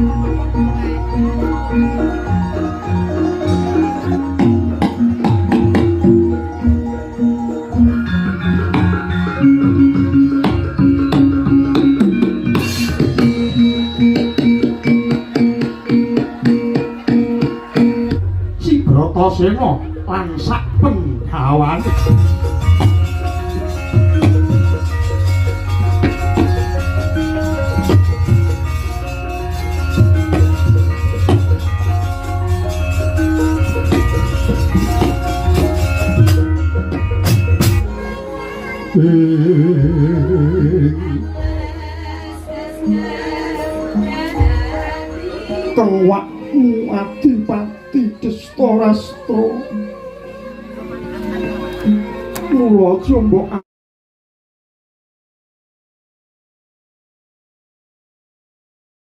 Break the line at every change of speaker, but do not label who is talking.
Si Bratasena lan sak penggawane. Tengwakmu Adipati Destarastra. Mula aja mbok